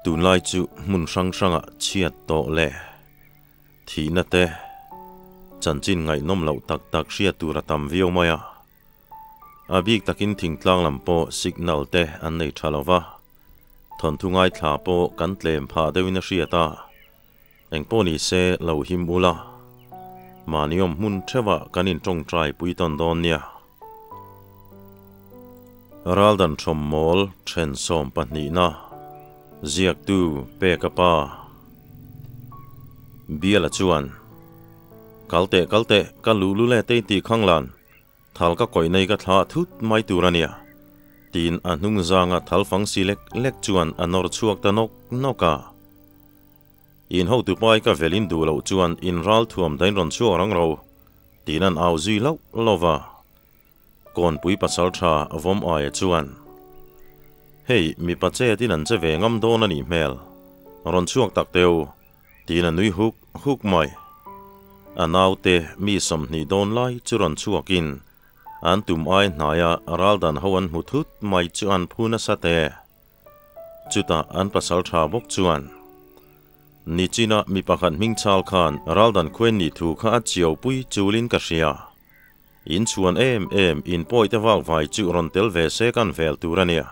Tunlai chu hmun hrang hrangah chhiat tawh leh thihna te chanchin ngaihnawm loh tak tak hriat tur a tam viau mai a. A bik takin thingtlang lam pawh signal te an nei tha lo va, thawnthu ngaithla pawh kan tlem phah deuhin a hriat a. Engpawh ni se lo him ula, mahni awm hmun theuhah kan intawngtai pui tawn dawn nia. Raldan Thawmmawl then sawmpahnihna ziaktu Peka pa Biala chuan, Kal teh kal teh, ka luh lu le tei tih khang lan, thal ka kawih nei ka thlah thut mai tur a nia, tiin a hnung zanga thal fang si lek lek chuan a nawr chhuak ta nawk nawk a. In hotu pai ka velin duh loh chuan in ral thuam dain rawn chhuak rang ro, tiin an au zui lauh lauh va. Kawnpui pasal tha vawm aia chuan, Hei, mipa chet in an che ve ngam dawn a nih hmel, rawn chhuak tak teu, tiin a nui huk huk mai. A naute mi 20 dawn lai chu rawn chhuakin an tum ai hnaia raldan ho an hmu thut mai chu an phu nasa te. Chutah an pasal tha bawk chuan, Nichina mi pakhat hming chal khan raldan khuain nih thu kha a chiau pui chulin ka hria. In chhuan em em in pawi te vak vai chu rawn tel ve se kan vel tur a nia,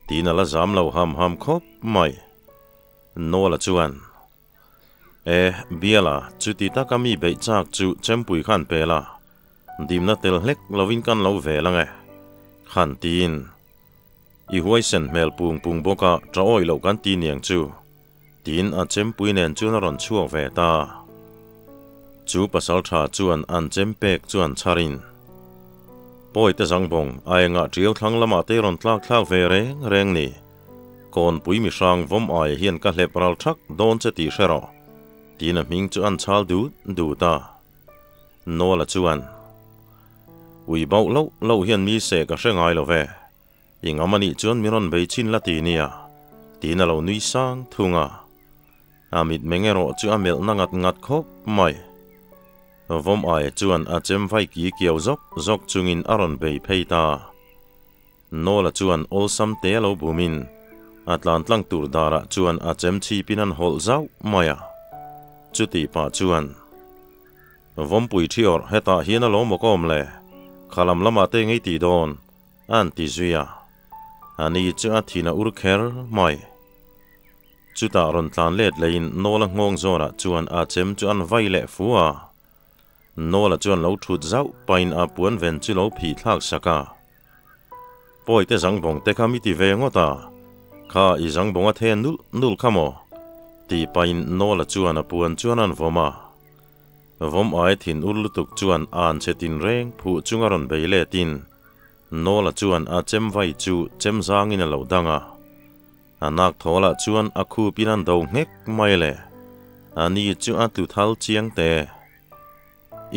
tiin a la zam lo ham ham khawp mai. Nawla chuan, E, Biala, chuti taka mi beih chak chu Chempui khan pe la, dimna tel hlek lovin kan lo vel ang e, khan tiin. I huaisen hmel pung pung bawk a, ṭa awih loh kan ti niang chu, tiin a chempui nen chuan a rawn chhuak ve ta. Chu pasalṭha chuan an chem pek chuan chharin, Pawi te zangbawng, a engah ṭiau thlang lamah te i rawn tlak thlak ve reng reng ni. Kawnpui mihrang vawm aia hian ka hlep ral ṭhak dawn che tih hre rawh, tiin a hming chu an chhal dut dut a. Nawla chuan, Ui bauh loh loh hian mi seh ka hre ngai lo ve, i ngam a nih chuan mi rawn bei chin la ti nia, tiin a lo nui sang thung a. A mitmeng erawh chu a melhna ngat ngat khawp mai. Vawm aia chuan a chem vai ki kiau zawk zawk chungin a rawn bei phei ta. Nawla chuan awlsam te a lo bumin a tlan tlang tur darah chuan a chem chhipin an hawlh zauh mai a. Chutih pah chuan, Vawmpui thi awrh hetah hian a lo mawk awm le, kha lam lamah te ngei tih dawn, a an ti zui a. Ani chu a thin a ur kher mai. Chutah rawn tlan let leiin Nawla nghawng zawnah chuan a chem chu an vai leh fu a. Nawla chuan lo thut zauh pahin a puan ven chu lo phih thlak sak a. Pawite zangbawng te kha mi ti ve ngawt a, kha i zangbawng a the nulh nulh kha maw? tih pahin Nawla chuan a puan chuan an vawm a. Vawm ai thin ur lutuk chuan an che tinreng phuh chunga rawn bei letin Nawla chuan a chem vai chu chem zangin a lo dang a. A nak thawlah chuan a khupin an do nghek mai le. A ni chu a tlu thal chiang te.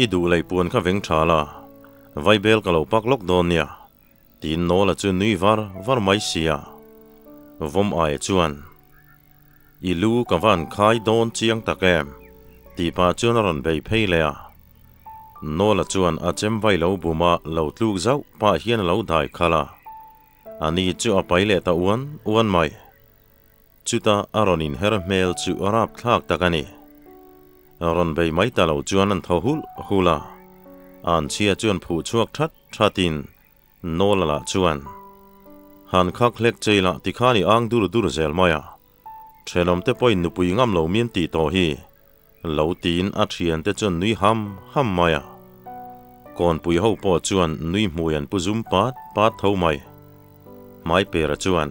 I duh lei puan kha veng tha la, vaibel ka lo pak lawk dawn nia, tiin Nawla chu nui var var mai sia. Vawm aia chuan, I lu ka van khai dawn chiang tak em? tih pah chuan a rawn bei phei leh a. Nawla chuan a chem vai lo buma lo tluk zauh pah hian a lo dai khalh a. A ni chu a pai leh ta uan uan mai. Chuta a rawn inher hmel chu a rapthlak tak a ni. Rawn bei mai ta lo chuan an thaw hulh hulh a. An chhia chuan phuh chhuak that thatin Nawla lah chuan, Han khak hlek chei lah tikhan i ang dur dur zel mai a. Thenawmte pawhin nupui ngam lo mian tih tawh hi. Lo tiin a thiante chuan nui ham ham mai a. Kawnpui ho pawh chuan nui hmui an pu zum pat pat tho mai. Hmaipera chuan,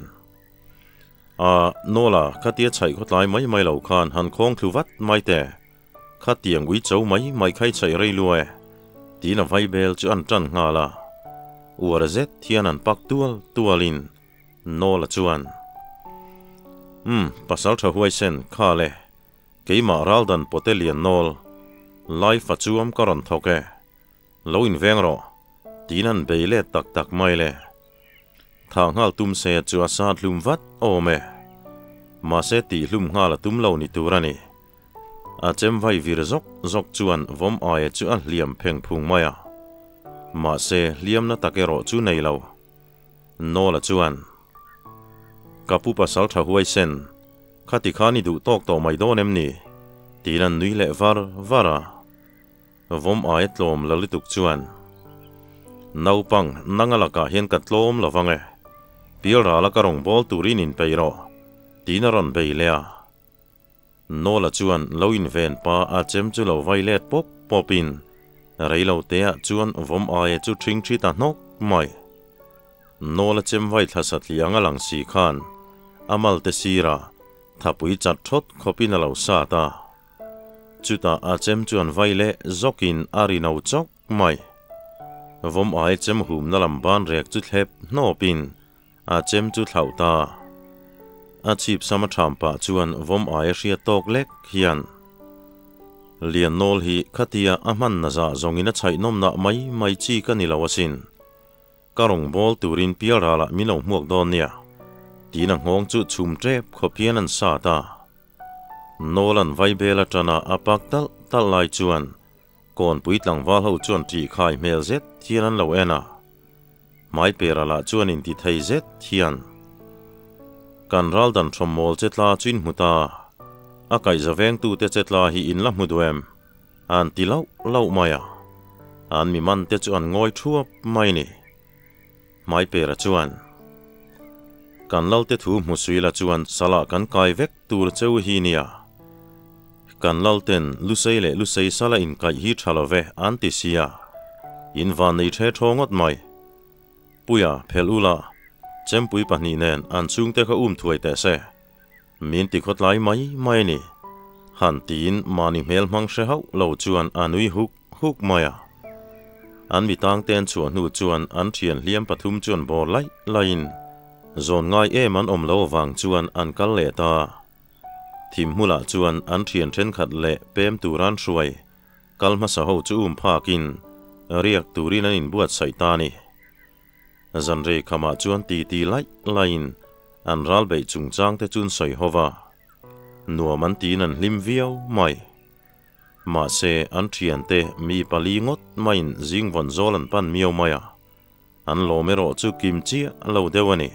A, Nawla, khatia chhaih khawtlai mai mai lo khan han khawng thlu vat mai teh. Khatiang ui cho mai mai khai chhaih rei lua e, tiin a vaibel chu an tan nghal a. Uar zet hian an pak tual tualin Nawla chuan, Umm, pasal tha huaisen, kha le. Keimah raldan pawte lian nawl, lai fa chuam ka rawn thawk e, lo inveng rawh, tiin an bei let tak tak mai le. Thah nghal tum se chu a sa hlum vat awm e. Mahse tih hlum nghal a tum lo ni tur a ni. A chem vai vir zawk zawk chuan vawm aia chu a hliam pheng phung mai a. Mahse hliamna tak erawh chu nei lo. Nawla chuan, Ka pu pasal tha huaisen. Khati khan i duh tawk tawh mai dawn em ni? Tiin an nui leh var var a. Vawm aia tlawm la lutuk chuan, Naupang, nanga lakah hian ka tlawm lo vang e. Pialrala ka rawn bawl turin inpeih rawh, tiin a rawn bei leh a. Nola chuan lo inven pa a chem chu lo vai let pawp pawpin reilo teah chuan vawm aia chu ṭhing ṭhi ta hnawk mai. Nola chem vai thla satliang a lang si khan a malte sirah thapui chat ṭhawt khawpin a lo sat a. Chutah a chem chuan vai leh zawkin a ri no chawk mai. Vawm aia chem humna lam ban rek chu thlep hnawpin A chem chu thlauh ta. A chhip sam a ṭham pah chuan vawm aia hriat tawk lek hian Lian Nawl hi khatia a hman na zah zawngin a chhaih nawmnah mai mai chi ka ni lo asin. Ka rawn bawl turin pialralah min lo hmuak dawn nia, tiin a nghawng chu chhum ṭep khawp hian an sat a. Nawlan vaibel aṭana a pak talh talh lai chuan Kawnpui tlangval ho chuan ṭih khai hmel zet hian an lo en a, hmai pera lah chuan inti thei zet hian kan ral dan thawm mawl che tla chu in hmu ta, a kaihza vengtute che tla hi in la hmu duh em? An ti lauh lauh mai a, an mi man te chu an ngawi thuap mai ni. Hmai pera chuan kan lalte thu hmu suila chuan salah kan kai vek tur cheu hi nia. Kan lalten Lusei leh Lusei sala inkaih hi tha lo ve an ti sia. In van nei the thaw ngawt mai. Puia, phelh ula, chempui pahnih nen an chhungte kha um thuai teh se. Min ti khawtlai mai mai a ni. Han tiin mahni hmel hmang hre hauh lo chuan a nui huk huk mai a. An mi tangten chhuah hnu chuan an thian hliam pathum chuan bawr laih laihin zawn ngai em an awm lo avang chuan an kal leh ta. Thim hmulah chuan an thian thenkhat leh pem turan hruai kal hmasa ho chu um phakin riak turin an inbuatsaih ta a ni. Zanrei khamah chuan titi laih laihin an ral beih chungchang te chu an sawi ho va, nuam an tiin an hlim viau mai. Mahse, an thiante mi pali ngawt maiin zing vawn zawl an pan miau mai a, an lawm erawh chu kim chiah lo deuh a ni.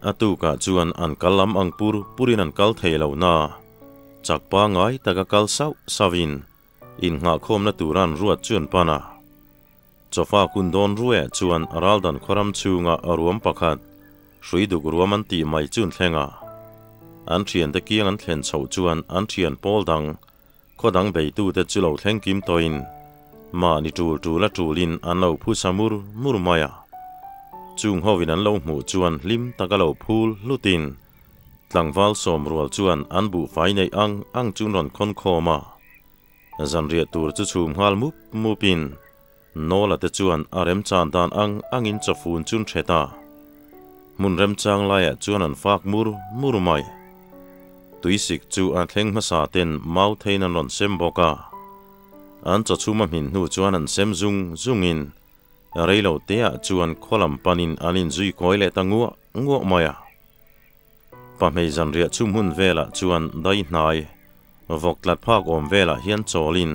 A tukah chuan an kal lam ang pur purin an kal thei lo na, chak pangai taka kal sauh sauhin innghahkhawmna tura an ruat chu an pan a. Chawfa kun dawn ruaiah chuan Raldan khawram chhunga ruam pakhat, hrui duk ruam an tih mai chu an thleng a. An thiante kiang an thlen chhoh chuan an thian pawl dang, khaw dang beitute chu lo thleng kim tawhin mahni tul tul a tulin an lo phu sa mur mur mai a. Chung hovin an lo hmuh chuan hlim taka lo phul hlutin tlangval sawm rual chuan an buhfai neih ang ang chu an rawn khawn khawm a. Zanriah tur chu chhum nghal mup mupin Nawla te chuan a remchan dan ang angin chawfun chun hret a. Hmun remchang laiah chuan an fak mur mur mai. Tuisik chu a thleng hmasa ten mau theiin an rawn sem bawk a. An chawchhum a hmin hnu chuan an sem zung zungin reilo teah chuan khaw lam panin an inzui kawi leh ta nguah nguah mai a. Pahmei zanriah chhum hun velah chuan dai hnai vawk tlat phak awm velah hian chawlin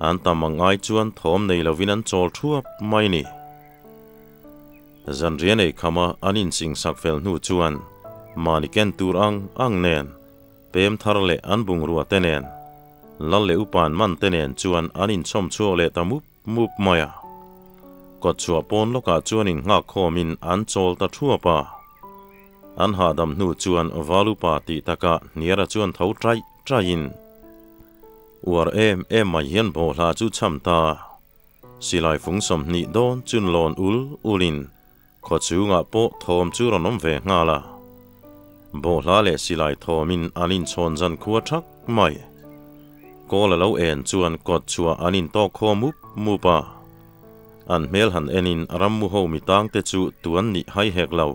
an tam ang ai chuan thawm nei lovin an chawl thuap mai ni. Zanriah nei khama an inching sak fel hnu chuan mahni ken tur ang ang nen, pem thar leh an bungrua te nen, lal leh upan man te nen chuan an inchhawm chhuak leh ta mup mup mai a. Kawtchhuah pawn lawkah chuan innghak khawmin an chawl ta thuap a. An hahdam hnu chuan Valupa tih takah Hniara chuan tho ṭaih ṭaihin uar em em mai hian bawhhla chu cham ta. Silai fung 20 dawn chun lawn ul ulin khaw chhungah pawh thawm chu rawn awm ve nghal a. Bawhhla leh silai thawmin an inchhawn zan khua thak mai. Kawl a lo en chuan kawt chhuah an intawk khaw mup mup a. An hmel han enin rammu ho mi tangte chu tuan nih hai hek lo.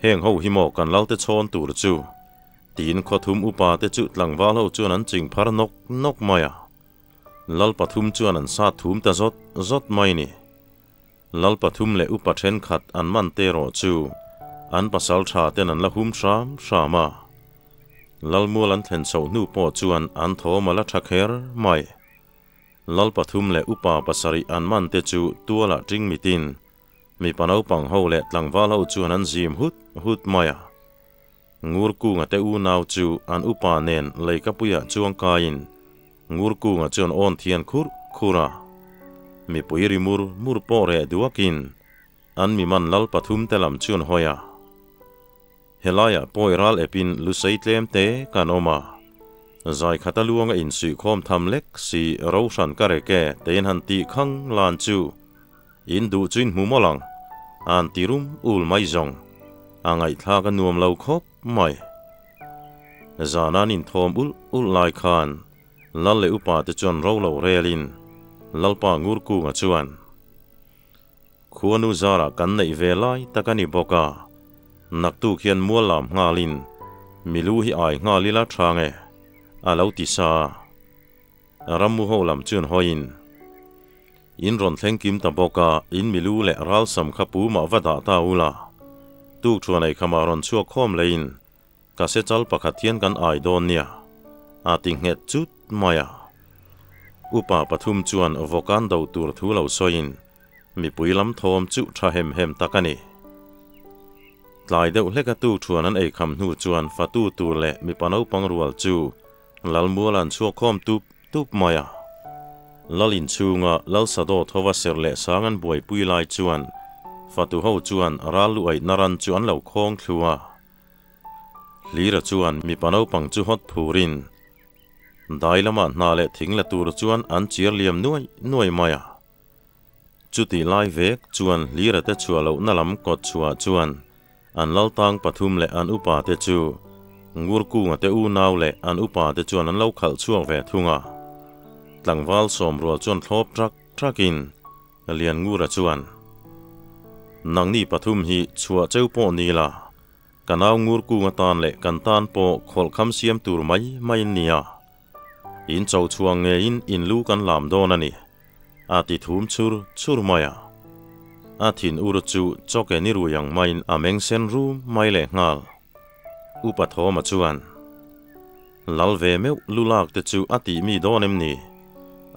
Heng ho hi maw kan lalte chhawn tur chu? Tiin khawthum upa te chu tlangval ho chuan an ching phar nawk nawk mai a. Lal pathum chuan an sat thum ta zawt zawt mai ni. Lal pathum leh upa thenkhat an man te erawh chu an pasal tha ten an la hum hram hram a. Lalmual an thlen chhoh hnu pawh chuan an thawm a la tha kher mai. Lal pathum leh upa pasarih an man te chu tualah ṭing mitin mipa naupang ho leh tlangval ho chuan an zim hut hut mai a. Ngurkunga te unau chu an upa nen leikapuiah chuang kaiin Ngurkunga chuan awn thian khurh khurh a. Mipui ri mur mur pawh reh duakin an mi man lal pathum te lam chuan hawi a. Helaiah pawi ral epin lusei tlem te kan awm a. Zai khata luanga insuihkhawm tham lek si Rohran ka rek e tein han tih khang lan chu In duh chu in hmu mawlh ang, an ti rum ul mai zawng. A ngaihthlak a nuam lo khawp mai. Zan an inthawm ulh ulh lai khan Lal leh upa te chuan ro lo relin Lalpa Ngurkunga chuan, Khuanu zarah kan neih ve lai tak a ni bawk a, naktuk hian mual lam nghalin milu hi ai nghal ila tha nge, a lo ti sa a. Rammu ho lam chuan hawiin, In rawn thleng kim ta bawk a, in milu leh ralsam kha pu mah va dah ta ula. Tuk thuan ei khamah rawn chhuak khawm leiin ka se chal pakhat hian kan ai dawn nia, a ti nghet chut mai a. Upa pathum chuan vawkan do tur thu lo sawiin mipui lam thawm chu tha hem hem tak a ni. Tlai deuh hleka tuk thuan an ei kham hnu chuan fatu tur leh mipa naupang rual chu Lalmual an chhuak khawm tup tup mai a. Lal inchhunga Lal Sadaw thova serh leh sang an buaipui lai chuan fatu ho chuan ral lu aih na ran chu an lo khawng thlu a. Hlira chuan mipa naupang chu hawt phurin dai lamah hna leh thing la tur chuan an chiar liam nuai nuai mai a. Chutih lai vek chuan Hlira te chhuah lohna lam kawt chhuah chuan An laltang pathum leh an upa te chu Ngurkunga te unau leh an upa te chuan an lo khalh chhuak ve thung a. Tlangval sawmrual chuan thlawp trak trakin Lianngura chuan, Nangni pathum hi chhuah cheu pawh ni la, ka nau Ngurkunga tan leh kan tan pawh khawlhkham siam tur mai mai in nia. In cho chhuang ngeiin in lu kan lam dawn a ni. A ti thum chur chur mai a. A thin ur chu chawke ni rui ang maiin a meng sen rum mai leh nghal. Upa Thawma chuan, Lal ve meuh lu lak te chu a tih mi dawn em ni?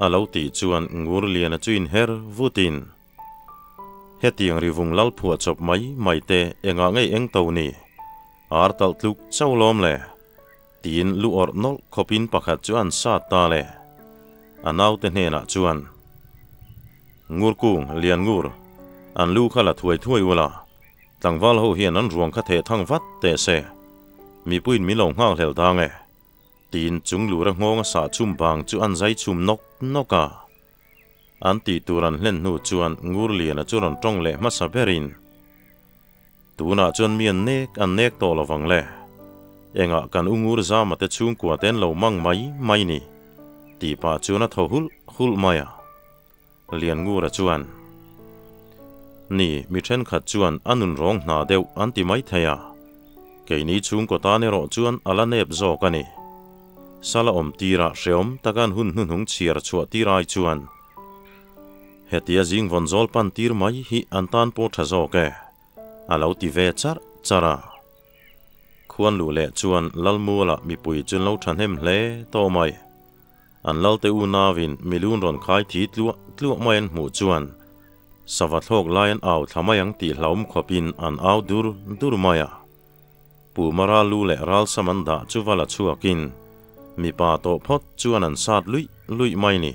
A lo tih chuan Ngurliana chu inher vutin, Hetiang rivung lal phuah chawp mai mai te engah ngei eng to ni? Ar talh tluk chau lawm le. Tiin lu awrh nawlh khawpin pakhat chu an sat ta le. A naute hnenah chuan, Ngurkung, Lianngur, an lu kha la thuai thuai ula, tlangval ho hian an ruang kha theh thang vat teh se, mipuiin min lo nghak hlel dang e, tiin chung lura nghawng a sah chhum bang chu an zai chhum nawk nawk a. An tih tur an hlen hnu chuan Ngurliana chu rawn tawng leh hmasa berin, Tunah chuan mi an nek an nek tawh lo vang le. Engah kan u Ngur Zama te chhungkua te an lo mang mai mai ni, tih pah chuan a thaw hulh hulh mai a. Lian Ngura chuan, Ni, mi thenkhat chuan a nun rawng hna deuh an ti mai thei a. Keini chhungkaw tan erawh chuan a la nep zawk a ni. Sala awm tirah hreawm taka an hun hnuhnung chhiar chhuah tir ai chuan hetia zing vawn zawl pan tir mai hi an tan pawh tha zawk e, a lo ti ve charh charh a. Khuan luh leh chuan Lalmualah mipui chu an lo thahnem hle tawh mai. An lalte unauin milun rawn khai thi tluah tluah mai an hmuh chuan sava thlawk lai an au thla mai ang tih hlauhawm khawpin an au dur dur mai a. Puma ral lu leh ral sam an dah chu va la chhuakin mipa tawh phawt chuan an sat luih luih mai ni.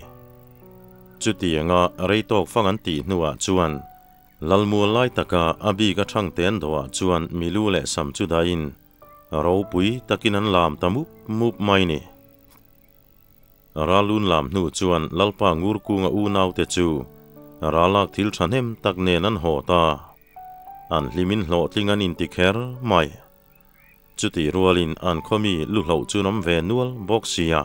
Chutianga rei tawk fang an tih hnuah chuan Lalmual lai taka a bik a thangte an dawhah chuan milu leh sam chu dahin ropui takin an lam ta mup mup mai ni. Ralun lam hnu chuan Lalpa Ngurkunga unaute chu ralak thil thahnem tak nen an haw ta. An hlimin hlawhtling an inti kher mai. Chutih rualin an khawmi lu hloh chu an awm ve nual bawk sia,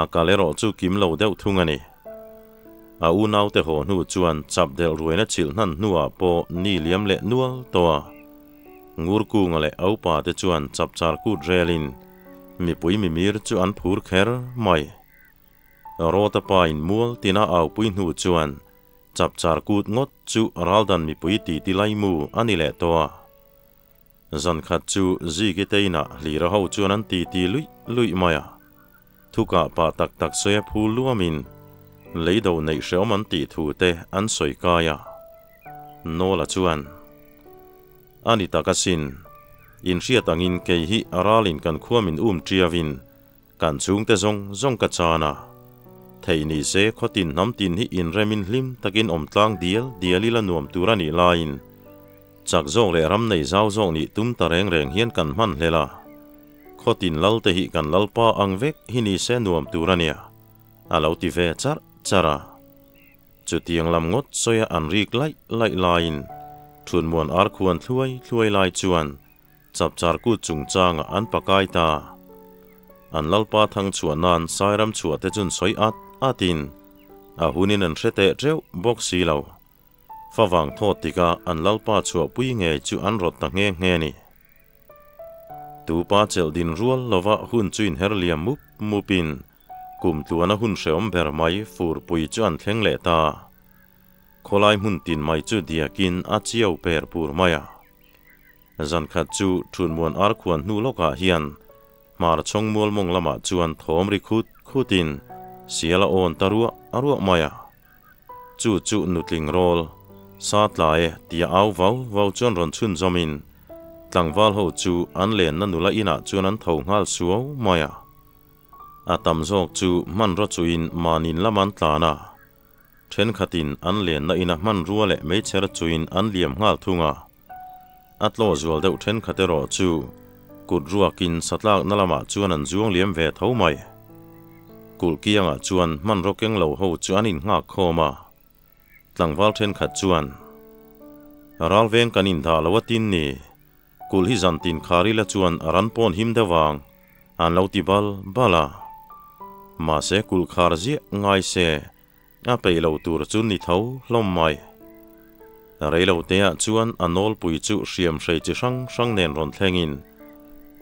a kal erawh chu kim lo deuh thung a ni. A unaute haw hnu chuan chap delh ruaina chilh hnan hnuah pawh ni liam leh nual tawh a. Ngurkunga leh a upate chuan chapchar kut relin Mipui mimir chu an phur kher mai. Rawta pa in mual tina aupui hnu chuan chapchar kut ngawt chu raldan mipui titi laimu a ni leh tawh a. Zan khat chu Ziki te inah hlira ho chuan an titi luih luih mai a. Thukah pa tak tak sawi a phul luamin leido neih hreawm an tih thu te an sawi kai a. Nawla chuan. A ni tak asin. In hriat angin kei hi a ralin kan khua min um ṭiavin kan chhungte zawng zawng ka chan a. Theih ni se khawtin hnam tin hi inremin hlim takin awm tlang dial dial ila nuam tur a nih laiin chak zawk leh ram nei zau zawk nih tum ta reng reng hian kan hman hlel a. Khawtin lal te hi kan lalpa ang vek hi ni se nuam tur a nia, a lo ti ve charh charh a. Chutiang lam ngawt sawia an rik laih laih laiin Thunmuan ar khuan thluai thluai lai chuan chapchar kut chungchangah an pakai ta. An lalpa thang chhuah nan Sairam chhuah te chun sawi at atin a hunin an hre teh teuh bawk si lo. Favang thawt tikah an lalpa chhuahpui ngei chu an rawt ta nghe nghe ni. Tupa chelh din rual lova hun chu inher liam mup mupin kum tluana hun hreawm ber mai furpui chu an thleng leh ta. Khawlai hmun tin mai chu diakin a chiau per pur mai a. Zan khat chu Thunmuan ar khuan hnu lawkah hian hmar chhawng mual mawng lamah chuan thawm ri khut khutin sial a awn ta ruah ruah mai a. Chu chu nutling rawl, sa tlai e tia au vau vau chuan rawn chhun zawmin tlangval ho chu an lenna nula inah chuan an tho nghal suau mai a. A tam zawk chu hmanraw chuin mahnin lam an tlan a, thenkhatin an lenna ina hmanrua leh meichher chuin an liam nghal thung a. A tlaw zual deuh thenkhat erawh chu kut ruakin satlakna lamah chuan an zuang liam ve tho mai. Kulh kiangah chuan hmanraw keng lo ho chu an innghak khawm a. Tlangval thenkhat chuan, Ralveng kan indah lo a tin ni, kulh hi zan tin khar ila chuan a ran pawn him deuh ang, an lo ti bal bal a. Mahse kulh khar ziah ngai se, a peih lo tur chu ni tho hlawm mai. Reilo teah chuan a nawlpui chu hriam hrei chi hrang hrang nen rawn thlengin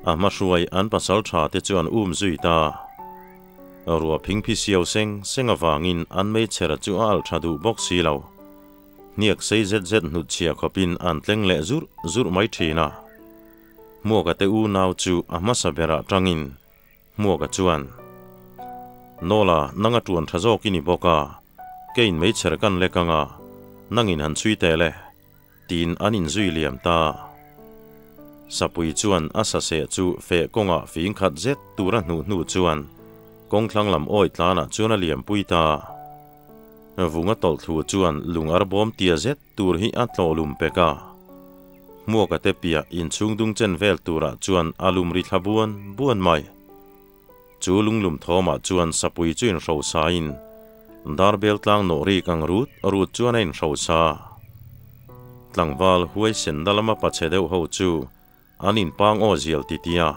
a hmahruai an pasal tha te chu an um zui ta. Ruah phingphi siau seng seng avangin an meichher chu a alh tha duh bawk si lo. Hniak sei zet zet hnutchhia khawpin an tleng leh zurh zurh mai thin a. Hmuaka te unau chu a hmasa berah tangin Hmuaka chuan, Nawla, nang a tuan tha zawk i ni bawk a, keiin meichher kan lek ang a, nangin han chhui teh le, tiin an inzui liam ta. Sapui chuan a saseh chu feh kawngah fing khat zet tur a hnuh hnu chuan kawngthlang lam awi tlanah chuan a liampui ta. Vunga tawlh thlu chuan lung ar bawm tia zet tur hi a tlawh lum pek a. Hmuaka te piah inchhung dung chen vel turah chuan a lum ri thla buan buan mai. Chu lunglum thawmah chuan sapui chu inhrosain darbel tlang nawh rik ang rut rut chuan a inhrosa. Tlangval huai sen na lama pachhe deuh ho chu an inpang aw zial titia.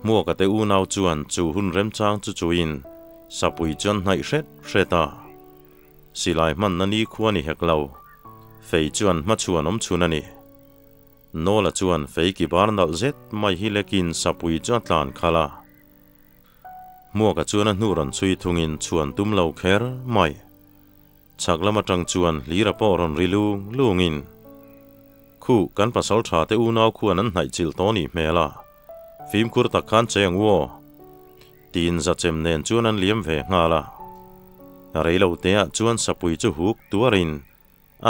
Hmuaka te unau chuan chu hun remchang chu chuin sapui chuan hnaih hret hret a. Silai hmanna ni khua ni hek lo. Fei chuan hmachhuan awm chhun a ni. Nawla chuan fei ki bar nalh zet mai hi lekin sapui chu a tlan khalh a. Hmuaka chuan a hnu rawn chhui thungin chhuan tum lo kher mai. Chhak lam atang chuan hlira pawh rawn ri lung lungin, Khu, kan pasal tha te unau khuan an hnaih chilh tawh nih hmel a, fimkhur tak khan che ang u aw. Tiin zachem nen chuan an liam ve nghal a. Reilo teah chuan sapui chu huk tuarin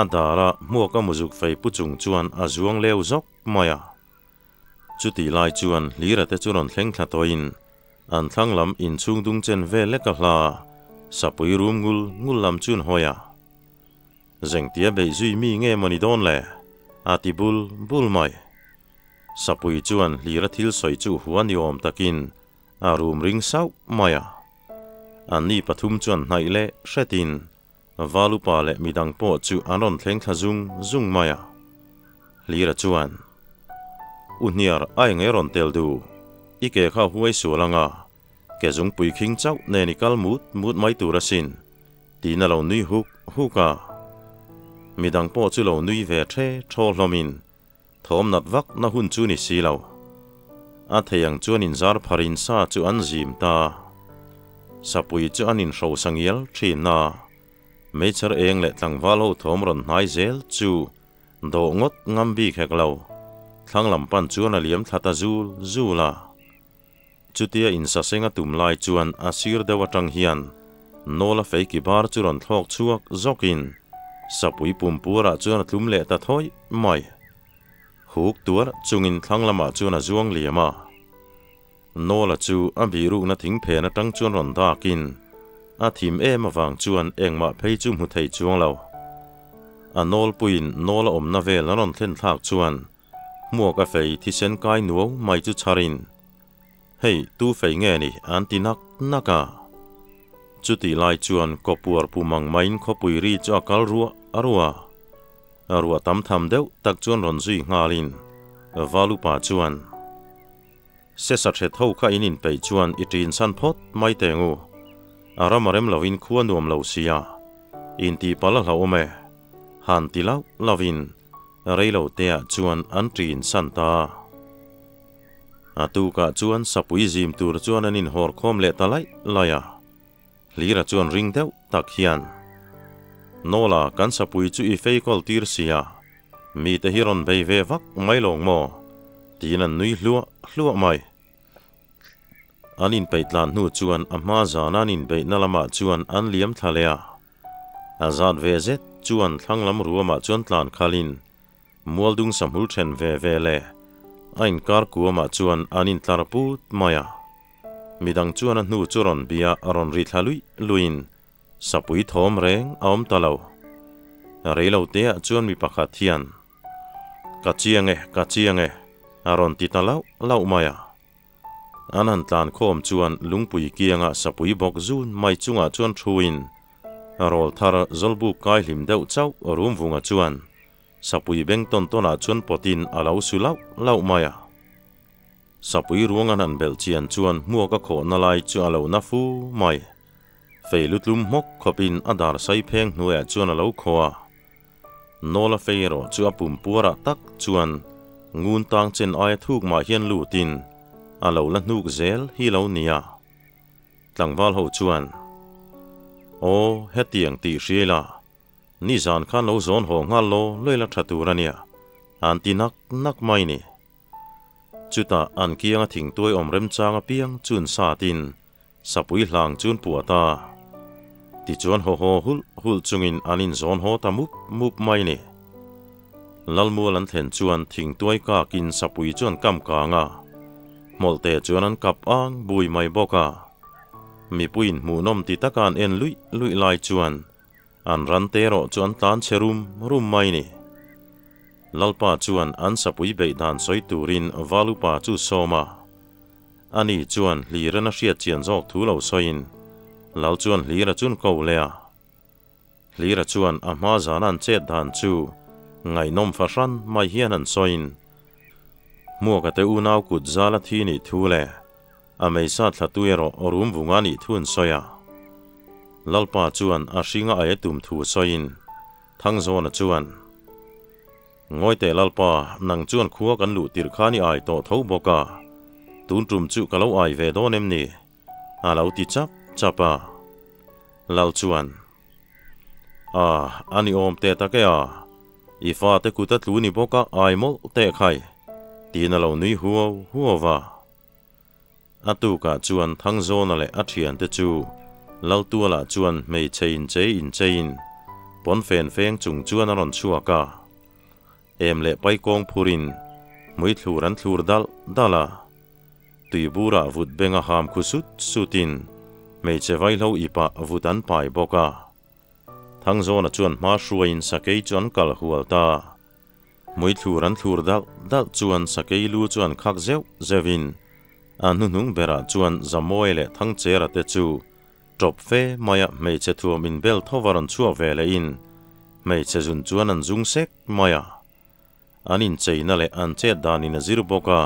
a dara hmuaka muzuk fei pu chung chuan a zuang leu zawk mai a. Chutih lai chuan hlira te chu rawn thleng thla tawhin an thlang lam inchhung dung chen vel lek a hla sapui rum ngul ngul lam chu an hawi a. Zengtia beih zui mi nge mawni dawn le? a ti bul bul mai. Sapui chuan hlira thil sawi chu hua ni awm takin a rum ring sauh mai a. Anni pathum chuan hnaih leh hretin Valupa leh midang pawh chu an rawn thleng thla zung zung mai a. Hlira chuan, U hniar a eng e rawn tel duh, i ke kha huai sual ang a, ke zungpui khing chauh nen i kal mut mut mai tur asin, tiin a lo nui huk huk a. Midang pawh chu lo nui ve the thaw hlawmin Thawm nat vak na hun chu ni si lo. A thei ang chuan inzar pharin sa chu an zim ta. Sapui chu an inhrosa ngial thin a. Meichher eng leh tlangval ho thawm rawn hnai zel chu dawh ngawt ngam bik hek lo. Thlang lam pan chuan a liam thla ta zul zul a. Chutia insaseng a tum lai chuan a sir deuh atang hian Nawla fei ki bar chu rawn thlawk chhuak zawkin Sapui pumpuarah chuan a tlum leh ta thawi mai. Huk tuar chungin thlang lamah chuan a zuang liam a. Nawla chu a bihrukna thing phen atang chuan rawn dakin a thim em avang chuan engmah phei chu hmu thei chuang lo. A nawlpuiin Nawla awmna vel a rawn thlen thlak chuan hmuak a fei thisen kai nuau mai chu chharin, Hei, tu fei nge ni? an ti nak nak a. Chutih lai chuan kawpuar pum ang maiin khawpui ri chu a kal ruah a ruah a. A ruah tam tham deuh tak chuan rawn zui nghalin Valupa chuan, Sesa hret ho kha in inpeih chuan i ṭin chhan phawt mai teng u. A ram a rem loin khua nuam lo sia. Intih palh a hlauhawm e. Han ti lauh lauhin reilo teah chuan an ṭin chhan ta. A tukah chuan sapui zim tur chuan an inhawr khawm leh ta laih laih a. Hlira chuan ring deuh tak hian, Nawla, kan sapui chu i fei kawl tir sia, mite hi rawn bei ve vak mai lawng maw? tiin an nui hluah hluah mai. An inpeih tlan hnu chuan a hma zana an inbeihna lamah chuan an liam thla leh a. A zat ve zet chuan thlang lam ruamah chuan tlan khalin Mualdung sahmul then ve ve leh a inkar kuamah chuan an intlar put mai a. Midang chuan a hnu chu rawn bia a rawn ri thla luih luihin sapui thawm reng a awm ta lo. Reilo teah chuan mi pakhat hian, Ka chiang e, ka chiang e, a rawn ti ta lauh lauh mai a. An han tlan khawm chuan lungpui kianga sapui bawk zun mai chungah chuan thuin rawl thar zawlbuk kai hlim deuh chauh Rumvunga chuan Sapui beng tawn tawnah chuan pawtin a lo su lauh lauh mai a. Sapui ruang an han belh chian chuan hmuak a khawhna lai chu a lo na fu mai. Fei lutlum hmawk khawpin a dar sai pheng hnuaiah chuan a lo khaw a. Nawla fei erawh chu a pum puarah tak chuan ngun tang chen aia thuk mah hian lutin a lo la hnuk zel hi lo nia. Tlangval ho chuan, Aw, hetiang tih hria ila, Nizan khan lo zawn haw nghal law lawih la tha tur a nia, an ti nak nak mai ni. Chutah an kianga thingtuai awm remchang apiang chun satin sapui hlang chun puah ta. Tichuan haw haw hulh hulh chungin an inzawn haw ta mup mup mai ni. Lalmual an thlen chuan thingtuai kakin sapui chu an kam kang a, hmawlhte chuan an kap ang bui mai bawk a. Mipuiin hmuhnawm ti taka an en luih luih lai chuan An ran te erawh chu an tlan chhe rum rum mai ni. Lalpa chuan an sapui beih dan sawi turin Valupa chu sawm a. Ani chuan Hlirana hriat chian zawk thu lo sawiin Lal chuan Hlira chun ko leh a. Hlira chuan a hma zana an chet dan chu ngaihnawm fahran mai hian an sawiin Hmuaka te unau kut zala thi nih thu leh A meisa thlatu erawh rum vunga nih thu an sawi a. Lalpa chuan a hringa a e tum thu sawiin Thangzawna chuan, Ngawi teh Lalpa, nang chuan khua kan luh tirh khan i ai tawh tho bawk a, tun tum chu ka lo ai ve dawn em ni? a lo ti chap chap a. Lal chuan, A, a ni awm teh tak e a, i fate kut a tlu ni bawk a ai mawlh teh khai, tiin a lo nui huau huau va. A tukah chuan Thangzawna leh a thiante chu Laltualah chuan hmeichhe inchei incheiin pawnfen feng chung chuan a rawn chhuak a. Em leh paikawng phurin hmui thlur an thlur dalh dalh a. Tuiburah vut benga ham khu sut sutin hmeichhe vaihlo ipah vut an pai bawk a. Thangzawna chuan hma hruaiin sakei chu an kal hual ta. Hmui thlur an thlur dalh dalh chuan sakei lu chu an khak zeuh zeuhin a hnuhnung berah chuan Zamawi leh Thangchera te chu tawp fe maia hmeichhe thuam inbel thova rawn chhuak ve lehin hmeichhe zun chuan an zung sek mai a. An incheina leh an chet danin a zir bawk a,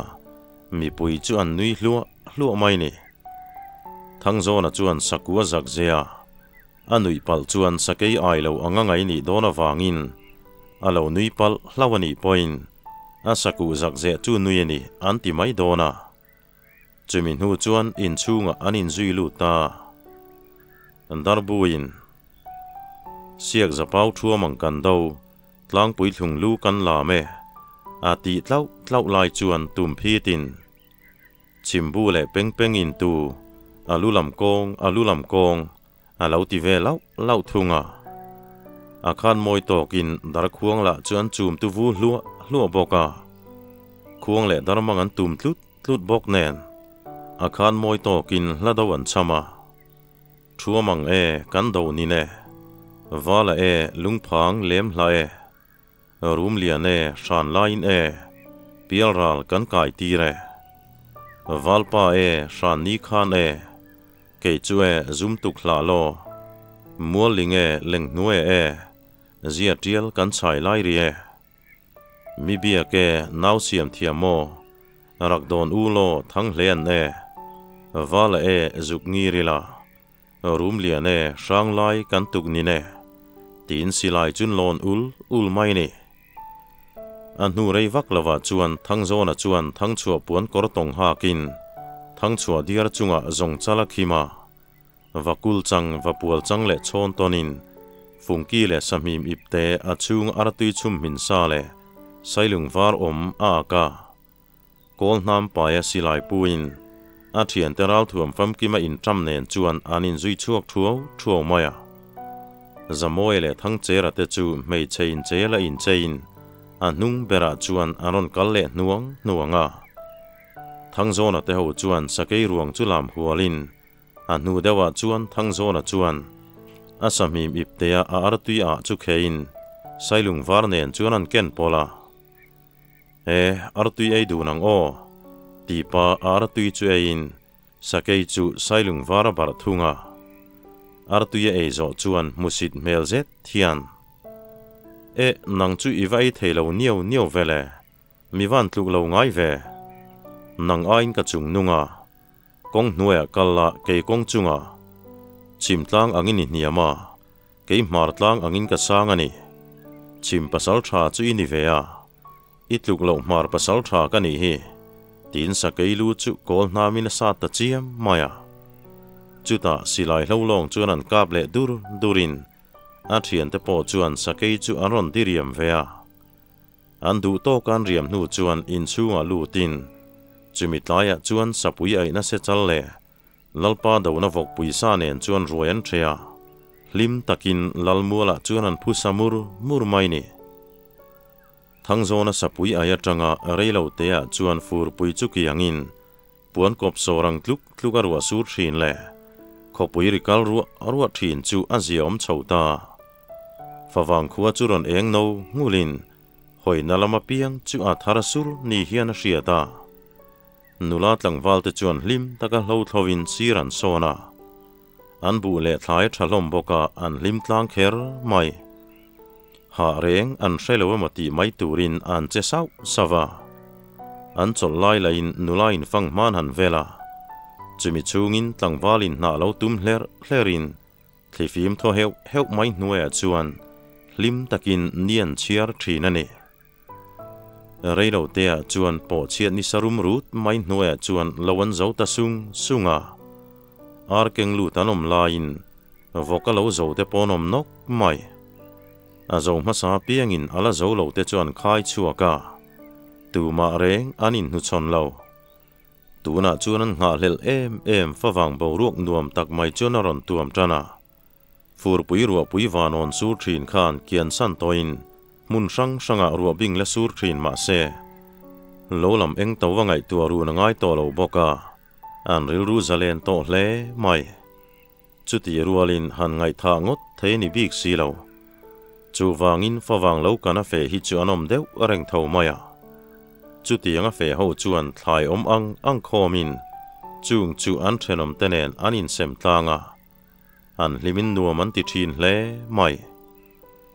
mipui chu an nui hluah hluah mai ni. Thangzawna chuan sakua zak zia A nuih palh chuan sakei ai lo anga ngai nih dawn avangin a lo nui palh hlauh a nih pawhin a sakuh zak zeh chu nui a ni an ti mai dawn a. Chumi hnu chuan inchhungah an inzui lut ta. Darbuin Siak zapau thuam ang kan do, tlangpui thlung lu kan lam e a tih tlauh tlauh lai chuan tum phitin Chhimbu leh peng peng in tu, a lu lam kawng, a lu lam kawng, a lo ti ve lauh lauh thung a. A khan mawi tawkin darkhuang lah chu an chum tu vu hluah hluah bawk a. Khuang leh darmang an tum tlut tlut bawk nen a khan mawi tawkin hla do an cham a. Thuam ang e, kan do nin e. Vala e, lungphang lem hla e. Rum lian e, hran laiin e. Pialral kan kai tir e. Valpa e, hran ni khan e. Kei chu e, zum tuk hlah law. Mualling e, lenghnuai e. Zia tial kan chhai lai ri e. Mi biak e, nau siam thiam maw? Rak dawn u law thang hle an e. Vala e, zuk ngir ila. Rum lian e, hrang lai kan tuk nin e. Tiin silai chun lawn ul ul mai ni. A hnu rei vak lovah chuan Thangzawna chuan Thangchhuah puan kawr tawng hakin Thangchhuah diar chungah zawng chal a khim a. Vakul chang, vapual chang leh chhawn tawnin fungki leh sahmim ipte a chhung artui chhum hmin sa leh sailung var awm a ak a. Kawl hnam paia silai puin a thiante ralthuam famkima inṭam nen chuan an inzui chhuak thuau thuau mai a. Zamawia leh Thangchera te chu hmeichhe inchel a incheiin a hnung berah chuan an rawn kal leh hnuang hnuang a. Thangzawna te ho chuan sakei ruang chu lam hualin A hnu deuhah chuan Thangzawna chuan a sahmim iptea a artui ah chu kheiin sailung var nen chuan an ken pawlh a. E, artui ei dun ang aw, tipa a artui chu eiin sakei chu sailung var a barh thung a. Artui a ei zawh chuan hmusit hmel zet hian, E, nang chu i va ei thei lo niau niau vel e, mi van tluk lo ngai ve. Nang aiin ka chung nung a. Kawng hnuaiah kal la kei kawng chungah chhim tlang angin i hniam a, kei hmar tlang angin ka sang a ni. Chhim pasal tha chu i ni ve a, i tluk loh hmar pasal tha ka nih hi, tiin sakei lu chu kawl hnamin a sat ta chiam mai a. Chutah silai hlolawng chuan an kap leh dur durin a thiante pawh chuan sakei chu an rawn diriam ve a. An duh tawk an riam hnu chuan inchhungah lutin chumi tlaiah chuan sapui aihna se chal leh Lalpa dona vawkpui sa nen chuan ruai an ṭhe a, hlim takin Lalmualah chuan an phusa mur mur mai ni. Thangzawna sapui ai aṭanga reilo teah chuan furpui chu kiangin puan kawp sawr ang tluk tluk a ruah sur ṭhin leh khawpui ri kal ruah ruah ṭhin chu a ziaawm chho ta. Favang khua chu rawn eng no nghulin hawina lam apiang chu a thar sur ni hian a hriat a. Nula tlangval te chuan hlim taka hlo thlovin sir an sawn a. An buh leh thlai tha hlawm bawk a an hlim tlang kher mai. Hah reng an hre lo emaw tih mai turin an che sauh sauh a. An chawlh lai lahin nula in fang hman han vel a. Chumi chhungin tlangval in hnah lo tum hlerh hlerhin Thlifim thaw heuh heuh mai hnuaiah chuan hlim takin ni an chhiar thin a ni. Reiloteah chuan pawhchhiat ni sa rum rut mai hnuaiah chuan lo an zo ta sung sung a. Ar keng lut an awm laiin vawk a lo zo te pawh an awm nawk mai. A zo hmasa apiangin a la zo lo te chu an khai chhuak a, tumah reng an inhnuchhawn lo. Tunah chuan an nghahhlelh em em favang boruak nuam tak mai chuan a rawn tuam tan a. Furpui ruahpui vanawn sur thin khan kian san tawhin hmun hrang hrangah ruah bing la sur thin mah se, lo lam eng to va ngaihtuah run a ngai tawh lo bawk a, an rilru zalen tawh hle mai. Chuti rualin han ngaihthah ngawt thei a ni bik si lo. Chuvangin favang lo kan a feh hi chu an awm deuh reng tho mai a. Chutiang a feh ho chuan thlai awm ang ang khawmin chung chu an thenawm te nen an insem tlang a, an hlimin nuam an ti thin hle mai.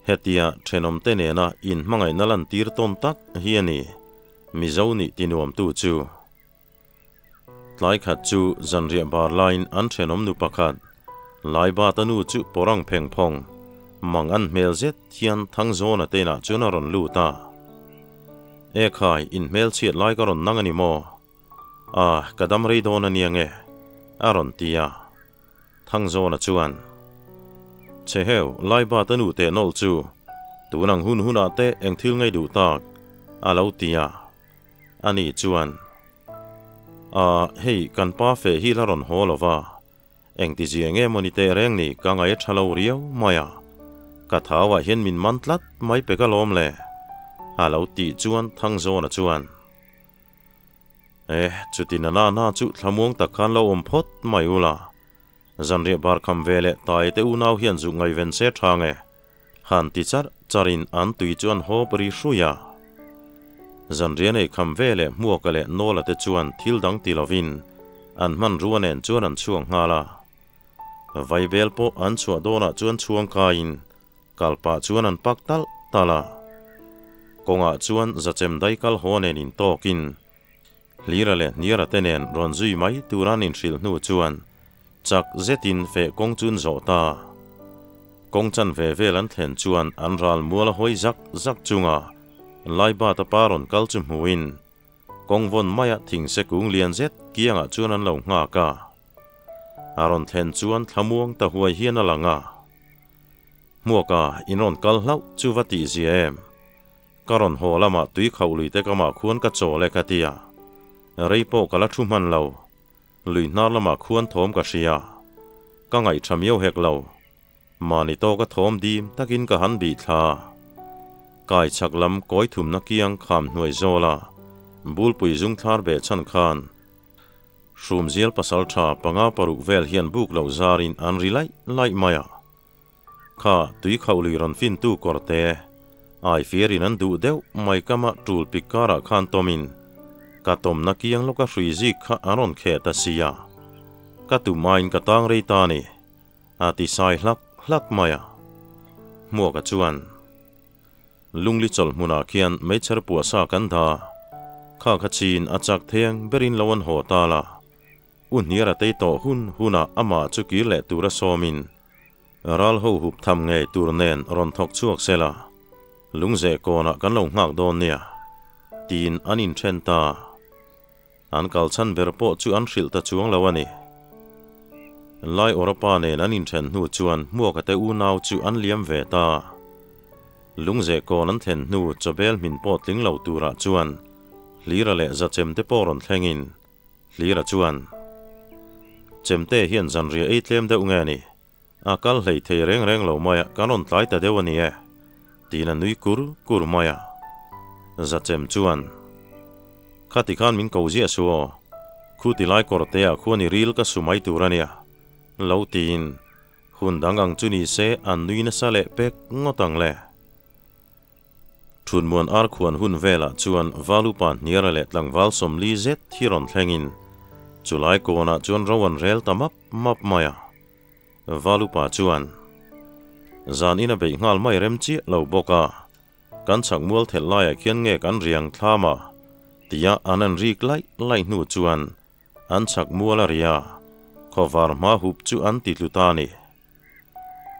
Hetia thenawm te nena inhmangaihna lantir tawn tak hi a ni Mizo nih tinuamtu chu. Tlai khat chu zanriah bar laiin an thenawm nu pakhat, Laibata nu chu pawrang pheng phawng, mang an hmel zet hian Thangzawna te inah chuan a rawn lut a. E khai, in hmel chhiat lai ka rawn nang a ni maw? A, ka dam rei dawn a nia nge? a rawn ti a. Thangzawna chuan, Che heu, Laibata nu teh nawlh chu, tun ang hun hunah te eng thil ngei duh tak? a lo ti a. Ani chuan, A, hei kan pa feh hi la rawn haw lo va, engtizia nge maw ni teh reng ni ka ngaih a tha lo riau mai a, ka thauah hian min man tlat mai pe ka lawm le, a lo tih chuan Thangzawna chuan. E, chuti na na na chu thlamuang tak khan lo awm phawt mai ula. Zanriah bar kham ve leh tai te unau hian zuk ngaihven se tha nge? Han ti char charin an tui chu an hawp ri hrui a. Zanriah nei kham ve leh hmuaka leh Nawla te chuan thil dang ti lovin an hmanrua nen chuan an chhuak nghal a. Vaibel pawh an chhuah dawnah chuan chhuang kaiin kal pah chuan an pak talh talh a. Kawngah chuan zachem dai kal haw nen intawkin Hlira leh Hniara te nen rawn zui mai tura an inhrilh hnu chuan chak zetin feh kawng chu an zawh ta. Kawng chan ve vel an thlen chuan an ral mual a hawi zak zak chunga Laibata pa rawn kal chu hmuin kawng vawn maia thingse kung lian zet kiangah chuan an lo nghak a. A rawn thlen chuan thlamuang ta huai hian a lang a. Hmuaka in rawn kal hlauh chu va tih zia em? Ka rawn haw lamah tui khauh lui te kamah khuan ka chawl e ka ti a, rei pawh ka la thu hman lo. Lui hnar lamah khuan thawm ka hria. Ka ngaihṭha miau hek lo. Mahni tawka thawm dim takin ka han bih thla. Kai chhak lam kawi thumna kiang kham hnuai zawla bulpui zungthlar beh chhan khan Hrumzial pasalṭha panga paruk vel hian buk lo zarin an ri laih laih mai a. Kha tui khauh lui rawn fin tu kawr te, ai fiarin an duh deuh mai kama tul pik karah khan tawmin ka tawmna kiang lawka hrui zik kha an rawn kheh ta si a, ka tum aiin ka tang rei ta ni, a ti sai hlak hlak mai a. Hmuaka chuan, Lungli chawlh hmunah khian meichher puahsa kan dah, kha kha chin a chak theng berin lo an haw ta la, U Hniara tei tawh hun hunah amah chu kir leh tura sawmin ral ho hup tham ngei tur nen rawn thawk chhuak se la, lungzeh kawnah kan lo nghak dawn nia, tiin an inthen ta. An kal chhan ber pawh chu an hrilh ta chuang lo a ni. Lai Awrapa nen an inthen hnu chuan Hmuaka te unau chu an liam ve ta. Lungzeh kawn an thlen hnu chawbel hmin pawh tling lo turah chuan Hlira leh Zachem te pawh rawn thlengin Hlira chuan, Chemte hian zanriah ei tlem deuh nge ni? A kal hlei thei reng reng lo mai a, kan rawn tlai ta deuh a ni e, tiin a nui kur kur mai a. Zachem chuan, Khati khan min ko ziah su aw, khu ti lai kawr te ah khuan i ril ka su mai tur a nia, lo tiin hun dang ang chu ni se an nui nasa leh pek ngawt ang le. Thunmuan ar khuan hun velah chuan Valupa hniara leh tlangval 40 zet hi rawn thlengin chulai kawnah chuan ro an rel ta map map mai a. Valupa chuan, Zan in a beih nghal mai rem chiah lo bawk a, kan chhak mual thelh laiah khian nge kan riang thlam a? tia an an rik laih laih hnu chuan an chhak mual a ria khawvar hma hup chu an ti tlu ta a ni.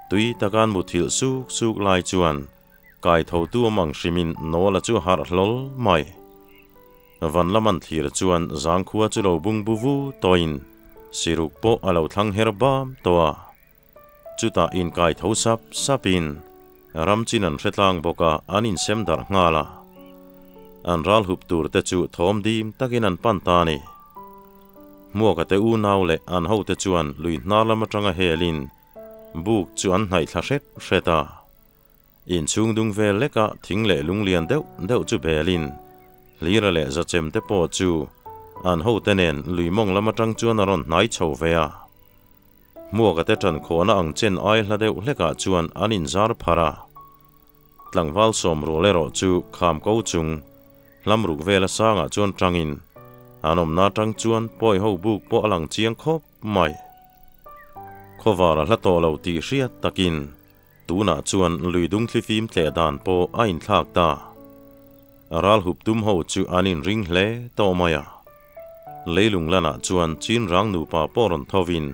Tui takan muthilh suk suk lai chuan kai tho tu awm ang hrimin Nawla chu harh hlawl mai. Van lam an thlir chuan zangkhua chu lo bung bu vu tawhin siruk pawh a lo thlang her bam tawh a. Chutah inkai tho sap sapin ram chin an hre tlang bawk a, an insem darh nghal a. An ral hup tur te chu thawm dim takin an pan ta a ni. Hmuaka te unau leh an hote chuan lui hnar lam atanga helin buk chu an hnaih thla hret hret a. Inchhung dung vel leka thing leh lung lian deuh deuh chu belin Hlira leh Zachem te pawh chu an hote nen lui mawng lam atang chuan a rawn hnai chho ve a. Hmuaka te tan khawhna ang chen ai hla deuh hlekah chuan an inzar pharh a. Tlangval sawm rual erawh chu kham ko chung hlam ruk vela sangah chuan tangin an awmna atang chuan pawi ho buk pawh a lang chiang khawp mai. Khawvar a hla tawh lo tih hriat takin tunah chuan lui dung thlifim tleh dan pawh a inthlak ta. Ral hup tum ho chu an inring hle tawh mai a. Leilung lanah chuan chin rang nupa pawh rawn thovin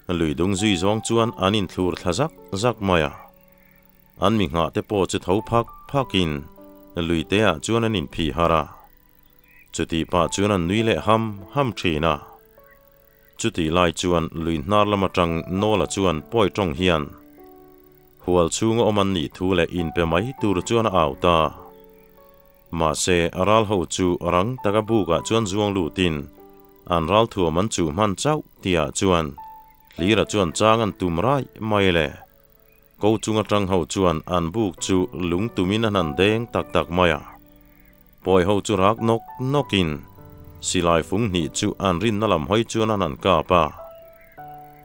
lui dung zui zawng chuan an inthlur thla zak zak mai a. An mi nghah te pawh chu tho phak phakin lui te ah chuan an inphih harh a. Chutih pah chuan an nui leh ham ham thin a. Chutih lai chuan lui hnar lam atang Nawla chuan pawi tawng hian hual chhunga awm an nih thu leh inpe mai tur chuan a au ta. Mahse, ral ho chu rang taka bukah chuan zuang lutin an ral thuam an chuh hman chauh tihah chuan Hlira chuan chang an tum raih mai le. Ko chung atang ho chuan an buk chu lung tumin an han deng tak tak mai a. Pawi ho chu rak nawk nawkin Silai fung hnih chu an rinna lam hawi chuan an han kap a.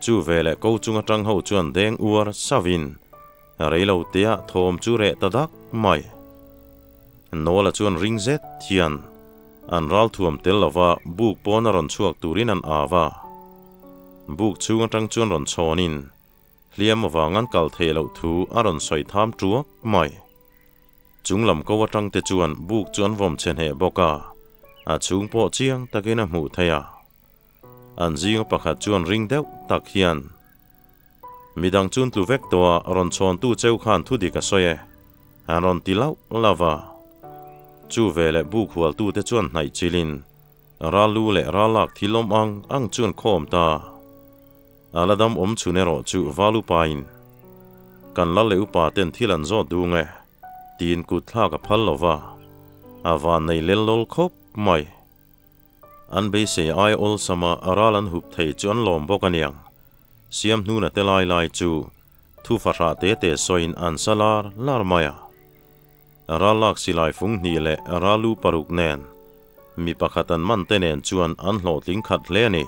Chu veleh ko chunga tang ho chuan deng uar savin reilo tea thawm chu reh ta dak mai. Nawla chuan ring zet hian an ral thuam tel lova buk pawn a rawn chhuak turin an au a. Buk chhung atang chuan rawn chhawnin hliam avang an kal theih loh thu a rawn sawi tham tuak mai. Chung lam ko atang te chuan buk chu an vawm che hneh bawk a, a chhung pawh chiang takin a hmuh theih a. An zinga pakhat chuan ring deuh tak hian, Midang chun tlu vek tawh a, rawn chhawntu cheu khan thu dik a sawi e, an rawn ti lauh lauh a. Chu veleh buk hualtute chuan hnaih chilin ral lu leh ral lak thil awm ang ang chuan khawm ta. A la dam awm chhun erawh chu val upain, Kan lal leh upa ten thil an zawt dung e, tiin kut thlak a phal lo va, a van nei lel lawl khawp mai. An beisei ai awlsama a ral an hup thei chu an lawm bawk aniang. Siam hnuna te lai lai chu thu fahrah te te sawiin an sa lar lar mai a. Ral lak silai fung hnih leh ral lu paruk nen mi pakhat an man te nen chuan an hlawhtling khat hle a ni.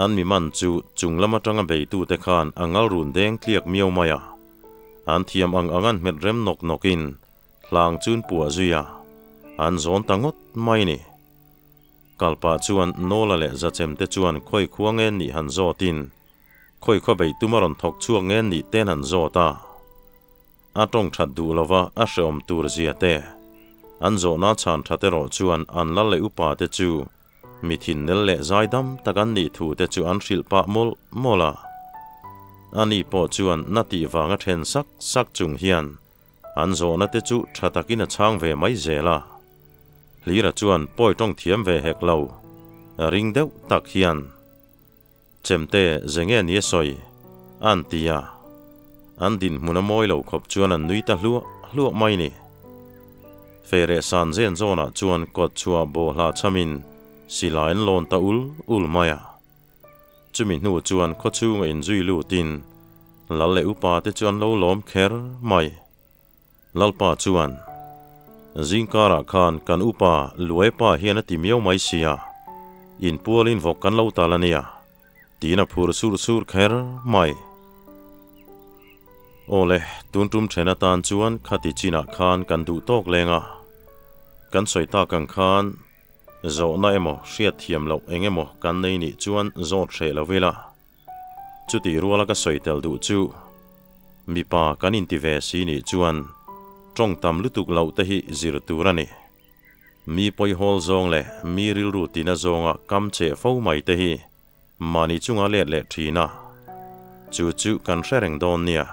An mi man chu chung lam atanga beitute khan a ngal run deng tliak miau mai a. An thiam ang ang an hmet rem nawk nawkin hlang chun puah zui a, an zawn ta ngawt mai ni. Kalpa chuan Nawla leh Zachem te chuan khawi khua nge nih han zawtin, khawi khaw bei tum a rawn thawk chhuak nge nih ten han zawt a. A tawng that duh lova a hreawm tur zia te, an zawhna chhan that erawh chuan an lal leh upa te chu mi thin nel leh zaidam tak an nih thu te chu an hrilh pah mawlh mawlh a. Ani pawh chuan na tih vanga then sak sak chung hian an zawhna te chu tha takin a chhang ve mai zel a. Hlira chuan pawi tawng thiam ve hek lo, ring deuh tak hian, Chemte ze nge ni a sawi? an ti a. An dinhmun a mawi lo khawp chuan an nui ta hluah hluah mai ni. Feireh san zen zawnah chuan kawt chhuah bawhhla chhamin silai an lawn ta ul ul mai a. Chumi hnu chuan khawchhunga inzui lutin lal leh upa te chu an lo lawm kher mai. Lalpa chuan, Zingkarah khan kan upa Luaipa hian a ti miau mai sia, inpualin vawk kan lo tal a nia, tiin a phur sur sur kher mai. Awle, tun tum then atan chuan khati chinah khan kan duh tawk leng a. Kan sawi tak ang khan zawhna emaw hriat thiam loh eng emaw kan nei nih chuan zawt hreh lo ila. Chutih ruala ka sawi tel duh chu mipa kan inti ve si nih chuan tawng tam lutuk loh te hi zir tur a ni. Mi pawihawl zawng leh mi rilru tina zawnga kam cheh fo mai te hi mahni chunga let leh thin a. Chu chu kan hre reng dawn nia.